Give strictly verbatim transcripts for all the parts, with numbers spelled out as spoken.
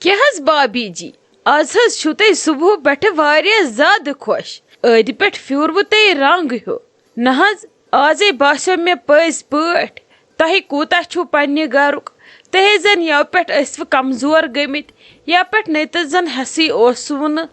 کیٛاہ حظ بابی جی، آز حظ چھُو تُہۍ صُبحہٕ پٮ۪ٹھٕ واریاہ زیادٕ خۄش۔ أدۍ پٮ۪ٹھ پھیوٗروٕ تۄہہِ رنٛگ ہیوٗ۔ نہ حظ، آزے باسیو مےٚ پٔزۍ پٲٹھۍ تۄہہِ کوٗتاہ چھُو پننہِ گرُک۔ تُہۍ زن یَوٕ پٮ۪ٹھ ٲسوٕ کمزور گٔمٕتۍ، یَوٕ پٮ۪ٹھ نَے تہٕ زن حٮ۪سٕے اوسوٕ نہٕ۔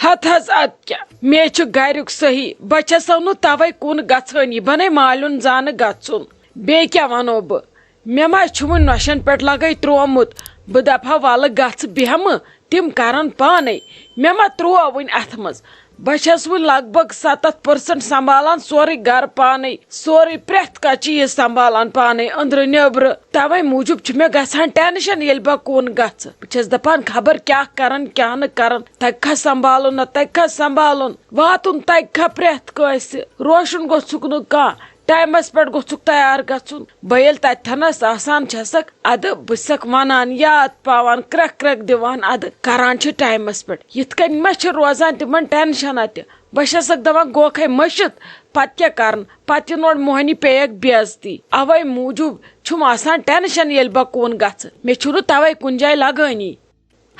ہتہٕ حظ، ادٕ کیٛاہ، مےٚ چھُ گرُک صحیح، بہٕ چھسو نہٕ توے کُن گژھٲنی، بہٕ نے مالیُن زانہٕ گژھُن۔ بیٚیہِ کیٛاہ ونو بہٕ، مےٚ ما چھُ وُنہِ نۄشن پٮ۪ٹھ لگے ترومُت۔ بہٕ دپہٕ ہا، ولہٕ گژھ بیٚہمہٕ، تِم کرن پانے۔ مےٚ ما تروو وُنہِ اتھ منٛز؟ بہٕ چھس وُنہِ لگ بگ ستتھ پٔرسنٹ سنبھالان سورُے گرٕ پانے، سورُے پرٛٮ۪تھ کانٛہہ چیٖز سنبھالان پانے، أنٛدرٕ نیٚبرٕ۔ توے موٗجوٗب چھُ مےٚ گژھان ٹینشن، ییٚلہِ بہٕ کُن گژھٕ۔ بہٕ چھس دپان، خبر کیٛاہ کرن، کیٛاہ نہٕ کرن، تگہِ کھا سنبھالُن، نہ تگہِ کھا سنبھالُن، واتُن تگہِ کھا پرٛٮ۪تھ کٲنٛسہِ، روشُن گوٚژھُکھ نہٕ کانٛہہ، ٹایمس پٮ۪ٹھ گوٚژھُکھ تیار گژھُن۔ بہٕ ییٚلہِ تتہِ تھنس آسان چھسکھ، ادٕ بہٕ چھسکھ ونان، یاد پاوان، کرٛکھ کرٛکھ دِوان، ادٕ کران چھِ ٹایمس پٮ۪ٹھ۔ یِتھ کٔنۍ ما چھِ روزان تِمن ٹینشن اتہِ؟ بہٕ چھسکھ دپان، گوکھے مٔشِتھ، پتہٕ کیٛاہ کرن؟ پتہٕ یِن اورٕ موہنی، پیٚیَکھ بے عزتی۔ اوے موٗجوٗب چھُم آسان ٹینشن، ییٚلہِ بہٕ کُن گژھٕ، مےٚ چھُنہٕ توے کُنہِ جایہِ لگٲنی۔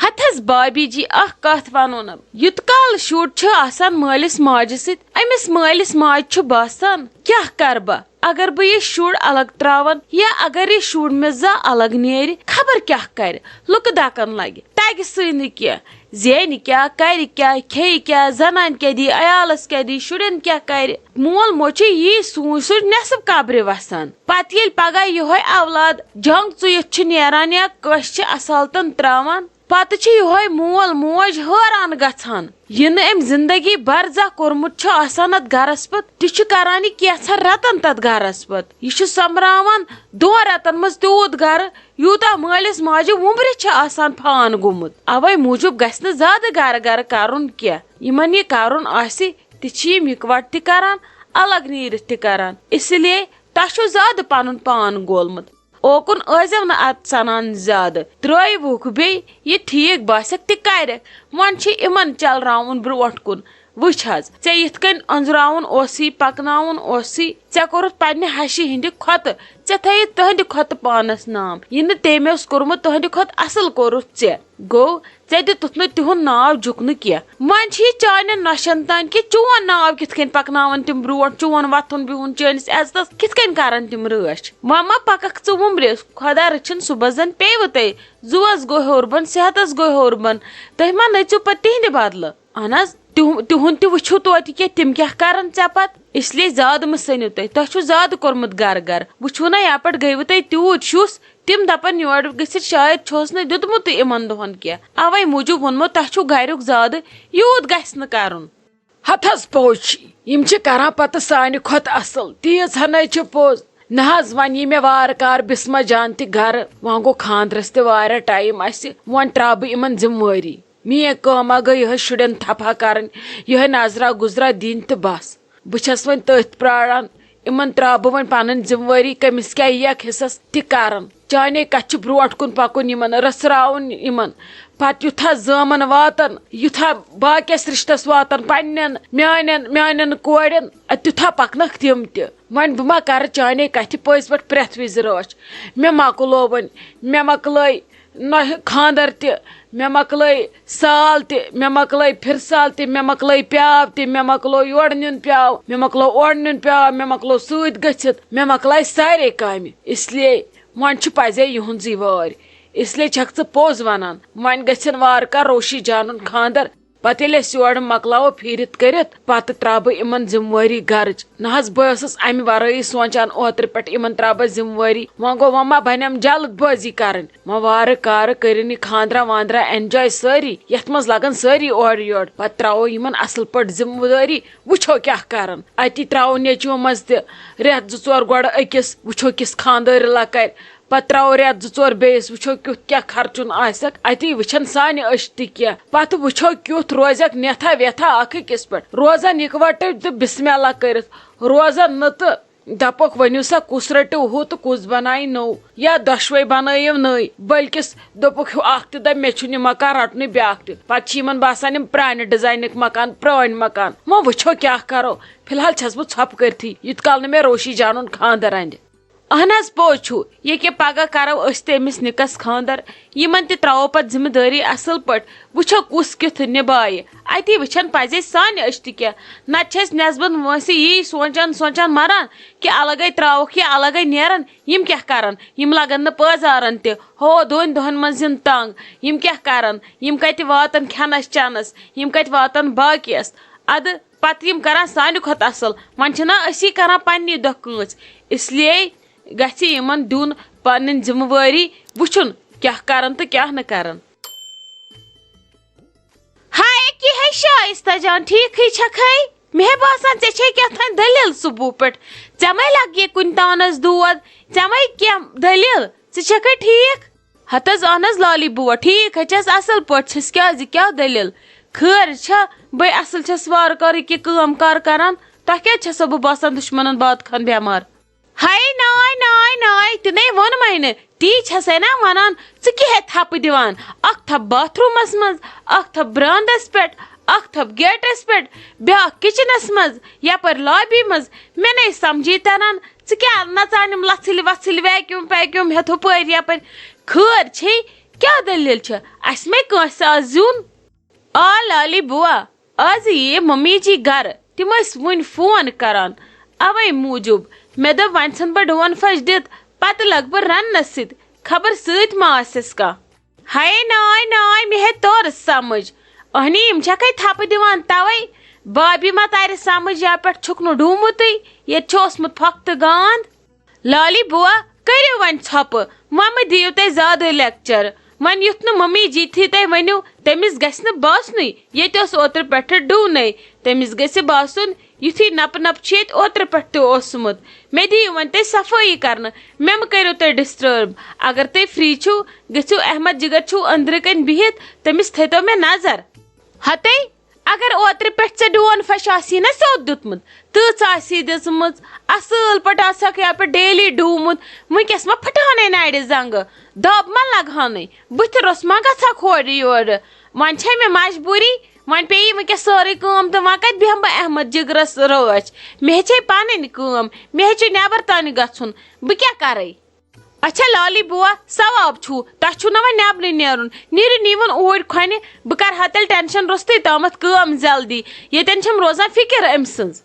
ہتہٕ حظ بابی جی، اکھ کتھ ونو نہ، یوت کال شُر چھُ آسان مٲلِس ماجہِ سۭتۍ، أمِس مٲلِس ماجہِ چھُ باسان، کیٛاہ کرٕ بہٕ؟ اگر بہٕ یہِ شُر الگ تراون یا اگر یہِ شُر مےٚ زانٛہہ الگ نیرِ، خبر کیٛاہ کرِ، لُکہٕ دکن لگہِ، تگہِ سٕے نہٕ کینٛہہ۔ زینہِ کیٛاہ، کرِ کیٛاہ، کھیٚیہِ کیٛاہ، زنانہِ کیٛاہ دی، عیالس کیٛاہ دی، شُرٮ۪ن کیٛاہ کرِ؟ مول موج چھُ یی سوٗنچ سوٗنچ نٮ۪صٕف قبرِ وسان۔ پتہٕ ییٚلہِ پگاہ یِہوٚے اولاد جنگ ژُیِتھ چھُ نیران یا کٲنٛسہِ چھِ اصالتن تراوان، پتہٕ چھُ یِہوٚے مول موج حٲران گژھان۔ یہِ نہٕ أمۍ زندگی برزخ کوٚرمُت چھُ آسان اتھ گرس پتہٕ، تہِ چھُ کران یہِ کینٛژھن رٮ۪تن تتھ گرس پتہٕ۔ یہِ چھُ سۄمبراوان دۄن رٮ۪تن منٛز تیوٗت گرٕ، یوٗتاہ مٲلِس ماجہِ وُمبرِ چھِ آسان فان گوٚمُت۔ اوے موٗجوٗب گژھِ نہٕ زیادٕ گرٕ گرٕ کرُن کینٛہہ۔ یِمن یہِ کرُن آسہِ، تہِ چھِ یِم یِکوٹہٕ تہِ کران، الگ نیٖرِتھ تہِ کران۔ اسی لیے تۄہہِ چھُو زیادٕ پنُن پان گولمُت۔ اوکُن ٲسۍزیو نہٕ اتھ سنان زیادٕ۔ ترٲیوُکھ بیٚیہِ، یہِ ٹھیٖک باسٮ۪کھ تہِ کرٮ۪کھ۔ وۄنۍ چھِ یِمن چلراوُن برٛونٛٹھ کُن۔ وٕچھ حظ، ژےٚ یِتھ کٔنۍ أنٛزراوُن اوسُے، پکناوُن اوسُے، ژےٚ کوٚرُتھ پننہِ ہشہِ ہٕنٛدِ کھۄتہٕ، ژےٚ تھٲیِتھ تٕہٕنٛدِ کھۄتہٕ پانس نام۔ یہِ نہٕ تٔمۍ اوس کوٚرمُت، تٕہٕنٛدِ کھۄتہٕ اصل کوٚرُتھ ژےٚ۔ گوٚو، ژےٚ دیُتُتھ نہٕ تِہُنٛد ناو جُکنہٕ کینٛہہ۔ وۄنۍ چھِ یہِ چانٮ۪ن نۄشن تام کہِ چون ناو کِتھ کٔنۍ پکناون تِم برٛونٛٹھ، چون وۄتھُن بِہُن چٲنِس عزتس کِتھ کٔنۍ کرن تِم رٲچھ۔ وۄنۍ ما پککھ ژٕ وُمبرِس، خۄدا رٔچھِن صُبحس زن پیٚیہِ تۄہہِ۔ زُوس گوٚو ہیوٚر بۄن، صحتس گوٚو ہیوٚر بۄن، تُہۍ ما نٔژِو پتہٕ تِہنٛدِ بدلہٕ؟ اہن حظ، تِہُ-، تِہُنٛد تہِ وٕچھِو توتہِ کینٛہہ، تِم کیٛاہ کرن ژےٚ پتہٕ۔ اس لیے زیادٕ مہٕ سٔنِو تُہۍ، تۄہہِ چھُو زیادٕ کوٚرمُت گرٕ گرٕ۔ وٕچھِو نا، یپٲرۍ گٔیوٕ تۄہہِ تیوٗت شُس، تِم دپن یورٕ گٔژھِتھ شاید چھُہس نہٕ دیُتمُتٕے یِمن دۄہن کینٛہہ۔ اوے موٗجوٗب ووٚنمو، تۄہہِ چھُو گرُک زیادٕ، یوٗت گژھِ نہٕ کرُن۔ ہتہٕ حظ پوٚز چھُ، یِم چھِ کران پتہٕ سانہِ کھۄتہٕ اصل، تیٖژ ہنے چھِ پوٚز۔ نہ حظ، وۄنۍ یی مےٚ وارٕ کارٕ بسمہ جان تہِ گرٕ، وۄنۍ گوٚو خاندرس تہِ واریاہ ٹایم اسہِ، وۄنۍ ترٛاوٕ بہٕ یِمن ذمہٕ وٲری۔ میٲنۍ کٲم ہا گٔے یِہے شُرٮ۪ن تھپھ ہا کرٕنۍ، یِہے نظرا گُزرا دِنۍ تہٕ بس۔ بہٕ چھس وۄنۍ تٔتھۍ پراران، یِمن ترٛاوٕ بہٕ وۄنۍ پنٕنۍ ذمہٕ وٲری، کٔمِس کیٛاہ یِیَکھ حصس تہِ کرن۔ چانے کتھِ چھُ برونٛٹھ کُن پکُن یِمن، رٔژھراوُن یِمن۔ پتہٕ یُتھا زٲمن واتن، یُتھا باقیس رشتس واتن، پننٮ۪ن، میانٮ۪ن، میانٮ۪ن کورٮ۪ن، تیُتھا پکنکھ تِم تہِ۔ وۄنۍ بہٕ ما کرٕ چانے کتھِ پٔزۍ پٲٹھۍ پرٛٮ۪تھ وِزِ رٲچھ؟ مےٚ مۄکلو وۄنۍ، مےٚ مۄکلٲے نۄ-، خانٛدر تہِ، مےٚ مۄکلٲے سال تہِ، مےٚ مۄکلٲے پھِرٕ سال تہِ، مےٚ مۄکلٲے پیاو تہِ، مےٚ مۄکلو یورٕ نیُن پیاو، مےٚ مۄکلو اورٕ نیُن پیاو، مےٚ مۄکلو سۭتۍ گٔژھِتھ، مےٚ مۄکلایہِ سارے کامہِ۔ اس لیے وۄنۍ چھُ پزے یِہُنٛزٕے وٲرۍ۔ اس لیے چھکھ ژٕ پوٚز ونان۔ وۄنۍ گژھن وارٕ کار روشی جانُن خانٛدر۔ پتہٕ ییٚلہِ أسۍ یورٕ مۄکلاوو پھیٖرِتھ کٔرِتھ، پتہٕ ترٛاوٕ بہٕ یِمن ذمہٕ وٲری گرٕچ۔ نہ حظ، بہٕ ٲسٕس امہِ ورٲیی سونٛچان اوترٕ پٮ۪ٹھ یِمن ترٛاوٕ بہٕ ذمہٕ وٲری۔ وۄنۍ گوٚو، وۄنۍ ما بنٮ۪م جلد بٲزی کرٕنۍ؟ وۄنۍ وارٕ کارٕ کٔرِن یہِ خانٛدرا وانٛدرا enjoy سٲری، یتھ منٛز لگن سٲری اورٕ یورٕ۔ پتہٕ ترٛاوو یِمن اصل پٲٹھۍ ذمہٕ دٲری، وٕچھو کیٛاہ کرن۔ اتی ترٛاوو نیٚچوٗ منٛز تہِ رٮ۪تھ زٕ ژور گۄڈٕ أکِس، وٕچھو کِس خانٛدٲرۍ لکرِ۔ پتہٕ ترٛاوو رٮ۪تھ زٕ ژور بیٚیِس، وٕچھو کیُتھ کیٛاہ خرچُن آسٮ۪کھ۔ اتی وٕچھن سانہِ أچھ تہِ کینٛہہ۔ پتہٕ وٕچھو کیُتھ روزٮ۪کھ نیتھا ویتھا اکھ أکِس پٮ۪ٹھ۔ روزن یِکوٹہٕ تہٕ بسم اللہ کٔرِتھ۔ روزن نہٕ تہٕ دپکھ، ؤنِو سا، کُس رٔٹِو ہُہ تہٕ کُس بنایہِ نوٚو، یا دۄشوے بنٲیِو نٔے۔ بلکس دوٚپُکھ، ہیوٗ اکھ تہِ دپہِ، مےٚ چھُنہٕ یہِ مکان رٹنُے، بیاکھ تہِ۔ پتہٕ چھِ یِمن باسان، یِم پرانہِ ڈیزاینٕکۍ مکان، پرٲنۍ مکان۔ وۄنۍ وٕچھو کیٛاہ کرو۔ فی الحال چھس بہٕ ژھۄپہٕ کٔرتھٕے، یوٗت کال نہٕ مےٚ روشی جانُن خانٛدر انہِ۔ اہن حظ، پوٚز چھُ، یہِ کہِ پگاہ کرو أسۍ تہِ أمِس نِکس خاندر، یِمن تہِ ترٛاوو پتہٕ ذمہٕ دٲری اصل پٲٹھۍ، وٕچھو کُس کیُتھ نِبایہِ۔ اتی وٕچھن پزے سانہِ أچھ تہِ کینٛہہ، نتہٕ چھِ أسۍ نٮ۪صبن وٲنٛسہِ یی سونٛچان سونٛچان مران کہِ الگے ترٛاووکھ یا الگے نیرن، یِم کیٛاہ کرن؟ یِم لگن نہٕ پٲزارن تہِ، ہو دۄن دۄہن منٛز یِن تنگ، یِم کیٛاہ کرن؟ یِم کتہِ واتن کھٮ۪نس چٮ۪نس؟ یِم کتہِ واتن باقیس؟ ادٕ پتہٕ یِم کران سانہِ کھۄتہٕ اصل، وۄنۍ چھِنہ أسی کران پننی دۄہ کٲنٛسہِ، اس لیے گژھِ یِمن دیُن پنٕنۍ ذمہٕ وٲری، وٕچھُن کیٛاہ کرن تہٕ کیٛاہ نہٕ کرن۔ ہاے، کہِ ہے شایستہ جان، ٹھیٖکھٕے چھکھے؟ مےٚ ہے باسان، ژےٚ چھے کیٛاہ تام دٔلیٖل صُبحہٕ پٮ۪ٹھ۔ ژےٚ مَے لگہِ کُنہِ تانَس دود، ژےٚ مَے کینٛہہ دٔلیٖل؟ ژٕ چھکھے ٹھیٖک؟ ہتہٕ حظ، اہن حظ لالی بوا، ٹھیٖک ہے چھَس، اصل پٲٹھۍ چھَس۔ کیٛازِ، کیٛاہ دٔلیٖل؟ خٲر چھا؟ بے اصل چھَس وارٕ کارٕے کہِ کٲم کار کران۔ تۄہہِ کیٛازِ چھَسو بہٕ باسان دُشمنن باد خان بٮ۪مار؟ ہاے ناے ناے ناے، تہِ نے ووٚنمَے نہٕ۔ تی چھَسَے نا وَنان، ژٕ کیٛاہ ہے تھپہٕ دِوان؟ اَکھ تھپھ باتھ روٗمَس منٛز، اَکھ تھپھ برٛانٛدَس پٮ۪ٹھ، اَکھ تھپھ گیٹَس پٮ۪ٹھ، بیٛاکھ کِچنَس منٛز، یَپٲرۍ لابی منٛز۔ مےٚ نے سَمجھی تَران، ژٕ کیٛاہ نَژان یِم لَژھٕلۍ وَژھٕلۍ، ویکیوٗم پیکیوٗم ہٮ۪تھ ہُپٲرۍ یَپٲرۍ؟ خٲر چھے؟ کیٛاہ دٔلیٖل چھےٚ؟ اَسہِ مَے کٲنٛسہِ آز زیُن؟ آ لالی بوا، آز یِیہِ ممی جی گرٕ۔ تِم ٲسۍ وُنہِ فون کران۔ اوے موٗجوٗب مےٚ دوٚپ، وۄنۍ ژھٕن بہٕ ڈوٗن پھٔش دِتھ، پتہٕ لگہٕ بہٕ رننس سۭتۍ۔ خبر سۭتۍ ما آسٮ۪س کانٛہہ۔ ہاے ناے ناے، مےٚ ہے توٚر سمجھ۔ اہنی، یِم چھکھے تھپہٕ دِوان توے۔ بابی ما ترِ سمجھ، یا پٮ۪ٹھ چھُکھ نہٕ ڈوٗمُتٕے، ییٚتہِ چھُ اوسمُت پھۄکھ تہٕ گانٛد۔ لالی بوا، کٔرِو وۄنۍ ژھۄپہٕ، وۄنۍ مہٕ دِیِو تُہۍ زیادٕ لیکچر۔ وۄنۍ یُتھ نہٕ ممی جی تھی تُہۍ ؤنِو، تٔمِس گژھِ نہٕ باسنُے ییٚتہِ اوس اوترٕ پٮ۪ٹھٕ ڈوٗنے۔ تٔمِس گژھِ باسُن، یُتھُے نپہٕ نپہٕ چھُ ییٚتہِ اوترٕ پٮ۪ٹھ تہِ اوسمُت۔ مےٚ دِیِو وۄنۍ تُہۍ صفٲیی کرنہٕ، مےٚ مہٕ کٔرِو تُہۍ ڈسٹرب۔ اگر تُہۍ فری چھِو، گٔژھِو، احمد جگر چھُو أنٛدرٕ کنۍ بِہِتھ، تٔمِس تھٲیتو مےٚ نظر۔ ہتے، اگر اوترٕ پٮ۪ٹھ ژےٚ ڈوٗن پھش آسی نا سیوٚد دیُتمُت، تۭژ آسی دِژمٕژ، اصٕل پٲٹھۍ آسہکھ یپٲرۍ ڈیلی ڈوٗمُت، وٕنکیٚس ما پھٹہانٕے نرِ زنٛگہٕ، دب ما لگہانٕے، بٕتھِ روٚس ما گژھکھ ہورٕ یورٕ؟ وۄنۍ چھے مےٚ مجبوٗری، وۄنۍ پیٚیہِ وٕنکیٚس سٲرٕے کٲم تہٕ وۄنۍ کتہِ بیٚہمہٕ بہٕ احمد جگرس رٲچھ؟ مےٚ ہے چھے پنٕنۍ کٲم، مےٚ ہے چھُ نٮ۪بر تانۍ گژھُن، بہٕ کیٛاہ کرے؟ اچھا لالی بوا، ثواب چھُو، تۄہہِ چھُو نہ وۄنۍ نٮ۪برٕے نیرُن۔ نیٖرِو، نِیٖوُن اوٗرۍ کھۄنہِ، بہٕ کرٕ ہا تیٚلہِ ٹینشن روٚستُے تامَتھ کٲم جلدی۔ ییٚتٮ۪ن چھَم روزان فِکر أمۍ سٕنٛز۔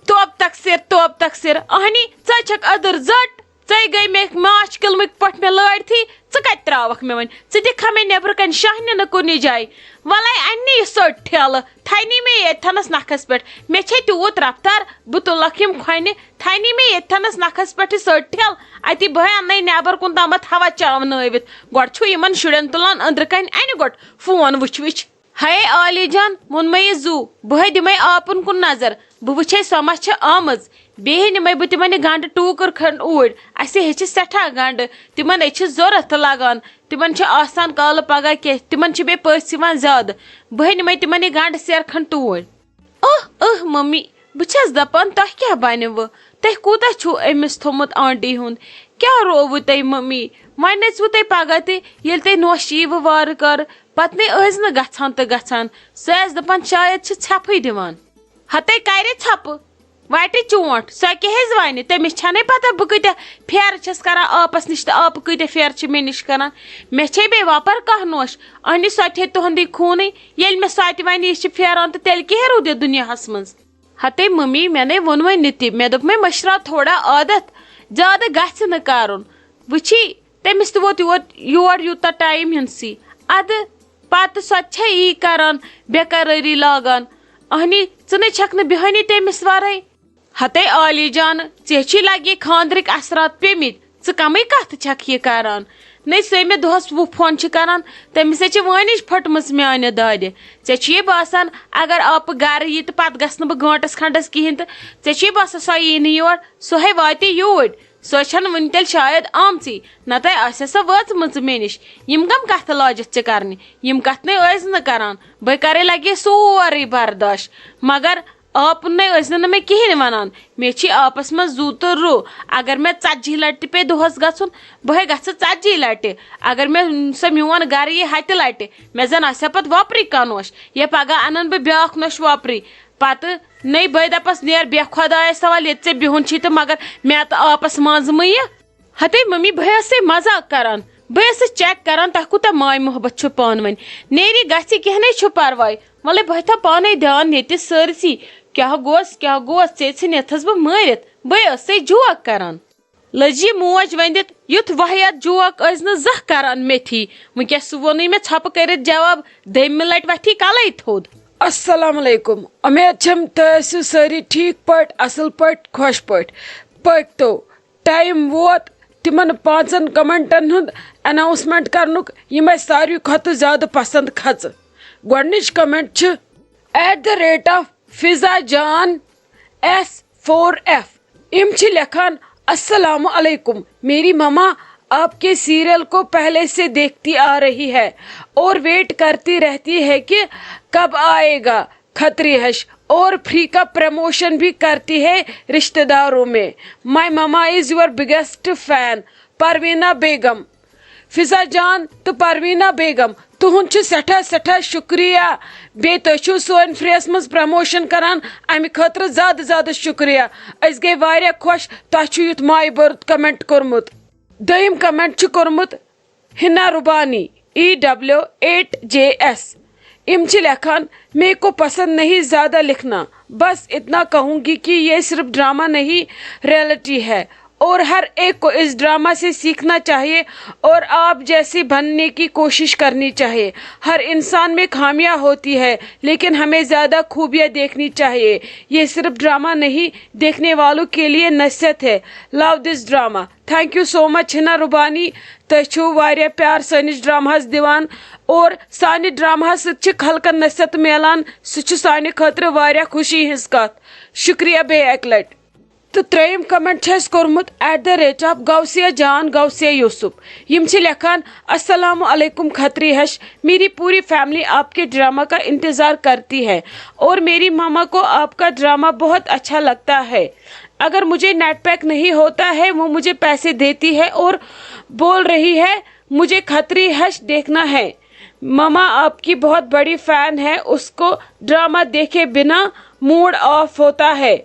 توب تقصیر، توب تقصیر، اہنی، ژٕ چھکھ أدٕر زٔٹ۔ ژے گٔے مےٚ ماچھ کِلمٕکۍ پٲٹھۍ مےٚ لٲرتھٕے۔ ژٕ کتہِ تراوکھ مےٚ وۄنۍ؟ ژٕ دِکھا مےٚ نیبرٕ کنہِ شاہ نِنہٕ کُنہِ جایہِ؟ وَلَے اَنہِ یہِ سٔٹ ٹھیلہٕ، تھاینی مےٚ ییٚتھَنَس نَکھَس پٮ۪ٹھ۔ مےٚ چھے تیوٗت رفتار، بہٕ تُلَکھ یِم کھۄنہِ۔ تھاینی مےٚ ییٚتھَنَس نَکھَس پٮ۪ٹھ یہِ سٔٹ ٹھیلہٕ۔ اَتی بہٕ ہے اَنَے نٮ۪بَر کُن تامَتھ ہوا چاونٲوِتھ۔ گۄڈٕ چھُ یِمَن شُرٮ۪ن تُلان أنٛدرٕ کَنہِ اَنہِ گۄڈٕ فون وٕچھ وٕچھ۔ ہَے عالی جان، ووٚنمَے یہِ زُو، بہٕ ہے دِمَے آپُن کُن نظر، بہٕ وٕچھَے سۄ ما چھِ آمٕژ۔ بیٚیہِ نِمَے بہٕ تِمَن یہِ گَنٛڈٕ ٹوٗکٕر کھنٛڈ اوٗرۍ۔ اَسہِ ہے چھِ سٮ۪ٹھاہ گَنٛڈٕ، تِمَن ہے چھِ ضوٚرَتھ لَگان۔ تِمَن چھِ آسان کالہٕ پگاہ کینٛہہ، تِمَن چھِ بیٚیہِ پٔژھۍ یِوان زیادٕ۔ بہٕ ہے نِمَے تِمَن یہِ گَنٛڈٕ سیرٕ کھنٛڈ ٹوٗرۍ۔ اہ، اہ، مٔمی، بہٕ چھَس دَپان، تۄہہِ کیٛاہ بَنِوٕ؟ تۄہہِ کوٗتاہ چھُو أمِس تھوٚمُت آنٹی ہُنٛد؟ کیٛاہ رووُ تۄہہِ مٔمی؟ وۄنۍ نٔژوٕ تُہۍ پگاہ تہِ، ییٚلہِ تۄہہِ نوش ییٖوٕ وارٕ کارٕ، پَتہٕ نے ٲسۍ نہٕ گژھان تہٕ گژھان۔ سۄ ٲس دَپان، شاید چھِ ژھٮ۪پھٕے دِوان۔ ہَتَے کَرِ ژھۄپہٕ۔ وَٹہِ چونٛٹھ، سۄ کیٛاہ حظ وَنہِ؟ تٔمِس چھَنَے پَتہ بہٕ کۭتیٛاہ پھیرٕ چھَس کَران آپَس نِش تہٕ آپہٕ کۭتیٛاہ پھیرٕ چھِ مےٚ نِش کَران۔ مےٚ چھے بیٚیہِ وۄپَر کانٛہہ نوش، اہنہِ سۄ تہِ ہے تُہُنٛدُے خوٗنٕے۔ ییٚلہِ مےٚ سۄ تہِ وَنہِ، یہِ چھِ پھیران، تہٕ تیٚلہِ کیٛاہ ہے روٗد یَتھ دُنیاہَس منٛز؟ ہَتَے مٔمی، مےٚ نے ووٚنمَے نہٕ تہِ، مےٚ دوٚپمَے مٔشراو تھوڑا عادت، زیادٕ گژھِ نہٕ کَرُن۔ وٕچھی، تٔمِس تہِ ووت یور یور یوٗتاہ ٹایم ہِنسٕے۔ اَدٕ پَتہٕ سۄ تہِ چھےٚ یی کَران، بے قرٲری لاگان۔ اہنی، ژٕ نے چھَکھ نہٕ بیٚہٲنی تٔمِس وَرٲے۔ ہَتَے عالی جان، ژےٚ چھی لگہِ خانٛدرٕکۍ اثرات پیٚمٕتۍ، ژٕ کَمٕے کَتھٕ چھَکھ یہِ کَران؟ نے سُہ مےٚ دۄہَس وُہ فون چھِ کَران، تٔمِس ہے چھِ وٲنِج پھٔٹمٕژ میٛانہِ دادِ۔ ژےٚ چھُیے باسان، اگر آپہٕ گَرٕ یی تہٕ پَتہٕ گژھٕ نہٕ بہٕ گٲنٛٹَس کھنٛڈَس کِہیٖنۍ تہٕ ژےٚ چھُے باسان، سۄ یی نہٕ یور، سۄ ہے واتہِ یوٗرۍ۔ سۄ چھَنہٕ وٕنہِ تیٚلہِ شاید آمژٕے، نَتہٕ آسہِ ہا سۄ وٲژمٕژ مےٚ نِش۔ یِم کَم کَتھٕ لاجَتھ ژےٚ کَرنہِ؟ یِم کَتھٕ نے ٲسۍ نہٕ کَران۔ بہٕ کَرے لَگہِ سورُے برداش، مگر آپُن نے ٲسۍ نہٕ مےٚ کِہیٖنۍ وَنان۔ مےٚ چھی آپَس منٛز زُو تہٕ رُو۔ اگر مےٚ ژَتجی لَٹہِ تہِ پیٚیہِ دۄہَس گژھُن، بہٕ ہے گژھٕ ژَتجی لَٹہِ۔ اگر مےٚ سۄ میون گَرٕ یی ہَتہِ لَٹہِ، مےٚ زَن آسہِ ہا پَتہٕ وۄپرٕے کانٛہہ نوش۔ یا پَگاہ اَنَن بہٕ بیٛاکھ نوش وۄپرٕے۔ پَتہٕ نٔے بٔے دَپَس، "نیر بیٚہہ خۄدایَس حوالہٕ، ییٚتہِ ژےٚ بِہُن چھی تہٕ مگر مےٚ تہٕ آپَس منٛزٕ مہٕ یہِ۔" ہتے ممی، بہٕ ٲسٕے مزاق کران، بہٕ ٲسٕس چیک کران تۄہہِ کوٗتاہ ماے محبت چھُ پانہٕ ؤنۍ۔ نیری گژھِ، کینٛہہ نَے چھُ پرواے، وَلَے بہٕ تھاو پانے دیان ییٚتہِ سٲرسٕے، کیٛاہ گوس کیٛاہ گوس، ژےٚ ژھٕنِتھ ٲسٕس بہٕ مٲرِتھ، بہٕ ٲسٕے جوک کران۔ لٔج یہِ موج ؤنِتھ، یُتھ واحد جوک ٲسۍ نہٕ زانٛہہ کران میتھی۔ وۄنۍ کیٛاہ، سُہ ووٚنُے مےٚ ژھۄپہٕ کٔرِتھ جواب، دوٚیمہِ لٹہِ وۄتھی کلے تھوٚد۔ السلام علیکم، امید چھم تُہۍ ٲسِو سٲری ٹھیک پٲٹھۍ، اصل پٲٹھۍ، خۄش پٲٹھۍ۔ پٔکۍ تو، ٹایم ووت تِمن پانٛژن کمنٹن ہُنٛد اناؤنسمنٹ کرنُک، یِم اسہِ ساروی کھۄتہٕ زیادٕ پسند کھژٕ۔ گۄڈٕنِچ کمنٹ چھِ at the rate of فضا جان ایس فور ایف۔ یِم چھِ لیکھان، السلام علیکم، میری مما آپ کے سیریل کو پہلے سے دیکھتی آ رہی ہے اور ویٹ کرتی رہتی ہے کہ کب آئے گا کھتری ہش، اور فری کا پروموشن بھی کرتی ہے رشتہ داروں میں۔ My mama is your biggest fan، Parveena بیگم۔ فضا جان تہٕ پروینہ بیگم، تُہُنٛد چھُ سٮ۪ٹھاہ سٮ۪ٹھاہ شُکریہ۔ بیٚیہِ تُہۍ چھِو سٲنۍ فریس منٛز پروموشن کران، اَمہِ خٲطرٕ زیادٕ زیادٕ شُکریہ۔ أسۍ گٔے واریاہ خۄش، تۄہہِ چھُ یُتھ مایہِ بوٚرُت کمنٹ کوٚرمُت۔ دوٚیِم کمنٹ چھُ کوٚرمُت Hina Rubani, E W eight J S. یِم چھِ لیکھان، میرے کو پسند نہیں زیادہ لکھنا، بس اتنا کہوں گی کہ یہ صرف ڈرامہ نہیں، ریئلٹی ہے، اور ہر ایک کو اس ڈرامہ سے سیکھنا چاہیے اور آپ جیسے بننے کی کوشش کرنی چاہیے۔ ہر انسان میں خامیاں ہوتی ہے، لیکن ہمیں زیادہ خوبیاں دیکھنی چاہیے۔ یہ صرف ڈرامہ نہیں، دیکھنے والوں کے لیے نصیحت ہے۔ Love this drama. Thank you so much حنا رُبانی، تُہۍ چھِو واریاہ پیار سٲنِس ڈراماہَس دِوان اور سانہِ ڈراماہَس سۭتۍ چھِ خلقن نصیحت میلان، سُہ چھُ سانہِ خٲطرٕ واریاہ خوشی ہٕنٛز کَتھ۔ شُکریہ بیٚیہِ اَکہِ لَٹہِ۔ تہٕ ترٛیٚیِم کمنٹ چھُ اَسہِ کوٚرمُت at the rate of غوثیہ جان غوثیہ یوسف۔ یِم چھِ لیکھان، السلام علیکم کھتری ہش، میری پوری فیملی آپ کے ڈرامہ کا انتظار کرتی ہے اور میری ماما کو آپ کا ڈرامہ بہت اچھا لگتا ہے۔ اگر مجھے نیٹ پیک نہیں ہوتا ہے، وہ مجھے پیسے دیتی ہے اور بول رہی ہے، مجھے کھتری ہش دیکھنا ہے۔ ماما آپ کی بہت بڑی فین ہے، اس کو ڈرامہ دیکھے بنا موڈ آف ہوتا ہے۔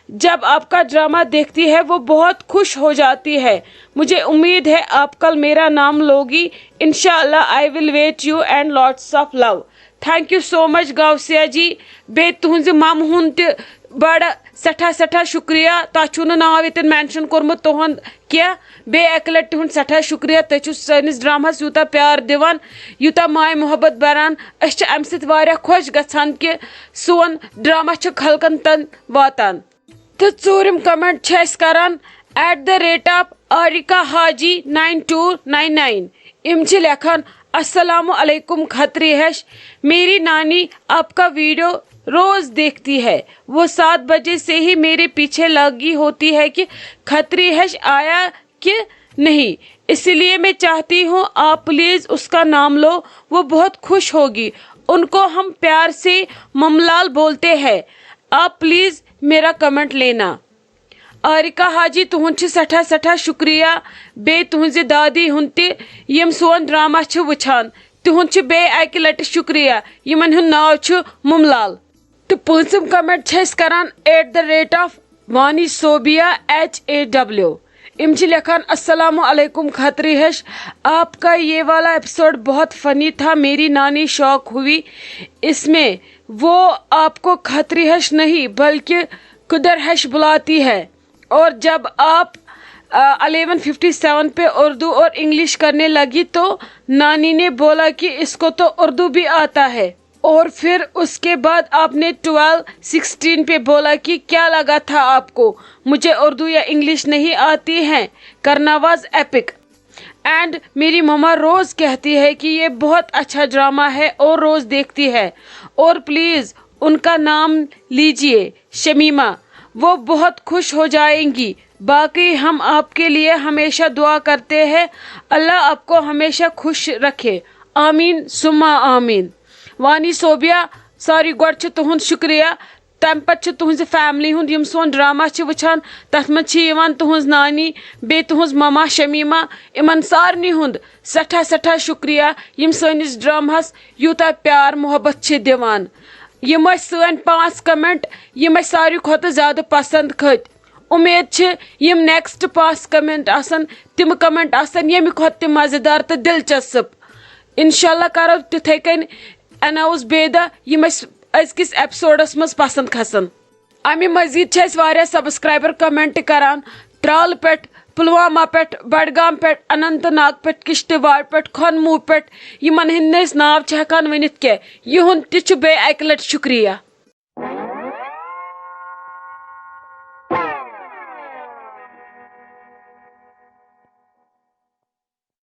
جب آپ کا ڈرامہ دیکھتی ہے، وہ بہت خوش ہو جاتی ہے۔ مجھے امید ہے آپ کل میرا نام لوگی۔ انشاءاللہ، I will wait you and lots of love. Thank you so much غوثیہ جی۔ بیٚیہِ تُہٕنٛزِ مَمہٕ ہُنٛد تہِ بڑٕ سٮ۪ٹھاہ سٮ۪ٹھاہ شُکریہ۔ تۄہہِ چھُو نہٕ ناو ییٚتٮ۪ن مینشن کوٚرمُت تُہُنٛد کینٛہہ۔ بیٚیہِ اَکہِ لَٹہِ تُہُنٛد سٮ۪ٹھاہ شُکریہ۔ تُہۍ چھِو سٲنِس ڈراماہَس یوٗتاہ پیار دِوان، یوٗتاہ ماے محبت بَران۔ أسۍ چھِ اَمہِ سۭتۍ واریاہ خۄش گژھان کہِ سون ڈراما چھُ خلقن تام واتان۔ تہٕ ژوٗرِم کمنٹ چھِ اَسہِ کران at the rate of areca Haji nine two nine nine۔ یِم چھِ لیکھان، السلام علیکم کھتری ہش، میری نانی آپ کا ویڈیو روز دیکھتی ہے، وہ سات بجے سے ہی میرے پیچھے لگی ہوتی ہے کہ کھتری ہش آیا کہ نہیں، اسی لیے میں چاہتی ہوں آپ پلیز اس کا نام لو، وہ بہت خوش ہوگی۔ ان کو ہم پیار سے مملال بولتے ہیں، آپ پلیز میرا کمنٹ لینا۔ آریکا حاجی، تُہُنٛد چھِ سٮ۪ٹھاہ سٮ۪ٹھاہ شُکریہ۔ بیٚیہِ تُہٕنٛزِ دادی ہُنٛد تہِ، یِم سون ڈرامہ چھِ وٕچھان، تِہُنٛد چھُ بیٚیہِ اَکہِ لَٹہِ شُکریہ۔ یِمَن ہُنٛد ناو چھُ مُملال۔ تہٕ پٲنٛژِم کمنٹ چھِ أسۍ کران at the rate of Wani Sobia H A W. یِم چھِ لیکھان، السلام علیکم کھتری ہش، آپ کا یہ والا ایپیسوڈ بہت فنی تھا، میری نانی شوق ہوئی اس میں، وہ آپ کو کھتری ہش نہیں بلکہ کدر ہش بلاتی ہے۔ اور جب آپ الیون ففٹی سیون پہ اردو اور انگلش کرنے لگی تو نانی نے بولا کہ اس کو تو اردو بھی آتا ہے، اور پھر اس کے بعد آپ نے ٹویلو سکسٹین پہ بولا کہ کیا لگا تھا آپ کو، مجھے اردو یا انگلش نہیں آتی ہے۔ کرنا واز ایپک۔ اینڈ میری مما روز کہتی ہے کہ یہ بہت اچھا ڈرامہ ہے اور روز دیکھتی ہے، اور پلیز ان کا نام لیجیے، شمیمہ، وہ بہت خوش ہو جائیں گی۔ باقی ہم آپ کے لیے ہمیشہ دعا کرتے ہیں، اللہ آپ کو ہمیشہ خوش رکھے، آمین ثم آمین۔ وانی صوبیا، ساروی گۄڈٕ چھُ تُہُنٛد شُکریہ۔ تَمہِ پَتہٕ چھِ تُہٕنٛزِ فیملی ہُنٛد، یِم سون ڈرامہ چھِ وٕچھان، تَتھ منٛز چھِ یِوان تُہٕنٛز نانی، بیٚیہِ تُہٕنٛز مما شمیمہ، یِمَن سارنٕے ہُنٛد سٮ۪ٹھاہ سٮ۪ٹھاہ شُکریہ، یِم سٲنِس ڈرامہَس یوٗتاہ پیار محبت چھِ دِوان۔ یِم ٲسۍ سٲنۍ پانٛژھ کمنٹ، یِم اَسہِ ساروی کھۄتہٕ زیادٕ پسنٛد کھٔتۍ۔ اُمید چھِ یِم نیکسٹ پانٛژھ کمنٹ آسن، تِم کمنٹ آسن ییٚمہِ کھۄتہٕ تہِ مزیدار تہٕ دلچسپ۔ انشاءاللہ کرو تِتھے کٔنۍ اناؤنس بیٚیہِ دۄہ یِم اَسہِ أزکِس ایپیسوڈس منٛز پسند کھسن۔ امہِ مزید چھِ اَسہِ واریاہ سبسکرائبر کمنٹ کران ترال پٮ۪ٹھ، پلوامہ پٮ۪ٹھ، بڈگام پٮ۪ٹھ، اننت ناگ پٮ۪ٹھ، کشتواڑ پٮ۪ٹھ، کھنمو پٮ۪ٹھ، یِمن ہٕنٛدۍ نہٕ أسۍ ناو چھِ ہٮ۪کان ؤنِتھ کینٛہہ۔ یِہُنٛد تہِ چھُ بیٚیہِ اکہِ لٹہِ شُکریہ۔